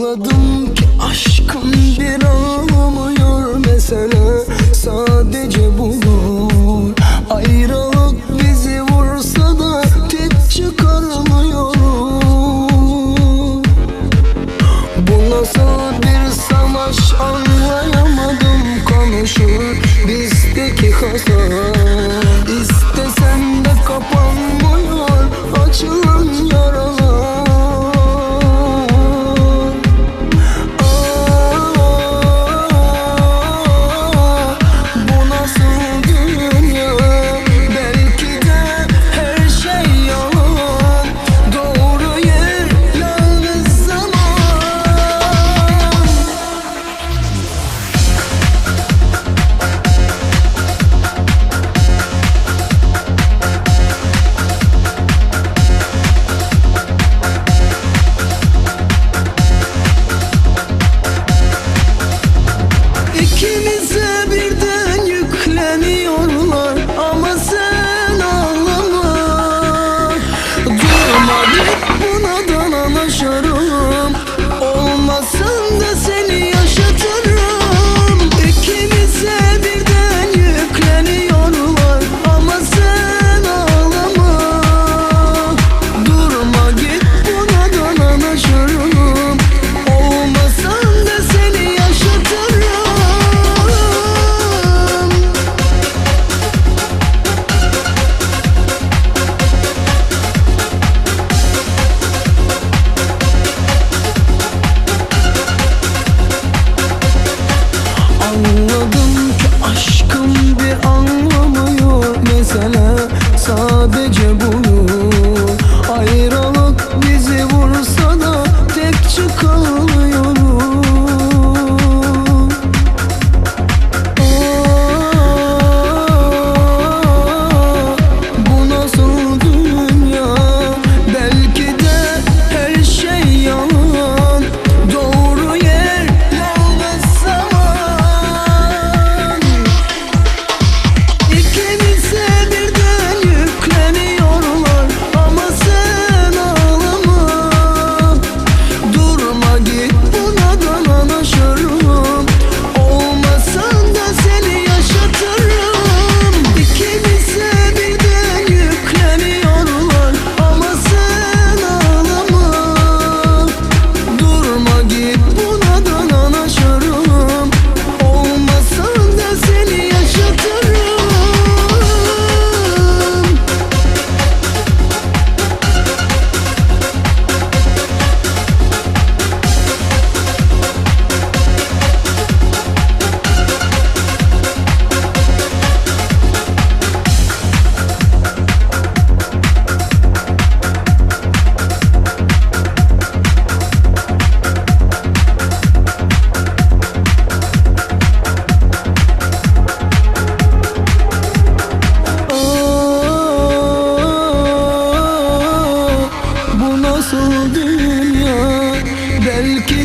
Anladım ki aşkım bir ağlamıyor mesele sadece budur. Ayrılık bizi vursa da tek çıkarmıyor. Bu nasıl bir savaş anlayamadım, konuşur bizdeki hasar. İstesen de kapanmıyor açılan yaralar. Ah, bu nasıl dünya? Belki de her şey yalan. Doğru yer yalnız zaman. İkimize birden yükleniyorlar ama sen ağlama. Durma git buna dalaşırım. Olmasın da seni yaşatırım. İkimize birden yükleniyorlar ama sen ağlama. Durma git buna dalaşırım. Olmasan da seni yaşatırım. Anladım ki aşkım bir anlamıyor mesele sadece budur. Ayrılık bizi vursa da tek çıkamıyoruz. Ah, bu nasıl dünya? Belki de her şey yalan. Doğru yer yalnız zaman. İkimize birden yükleniyorlar ama sen ağlama. Durma git buna dalaşırım. Olmasan da seni yaşatırım. İkimize birden yükleniyorlar ama sen ağlama. Durma git buna dalaşırım. Olmasan da seni yaşatırım. Ah, bu nasıl dünya? Belki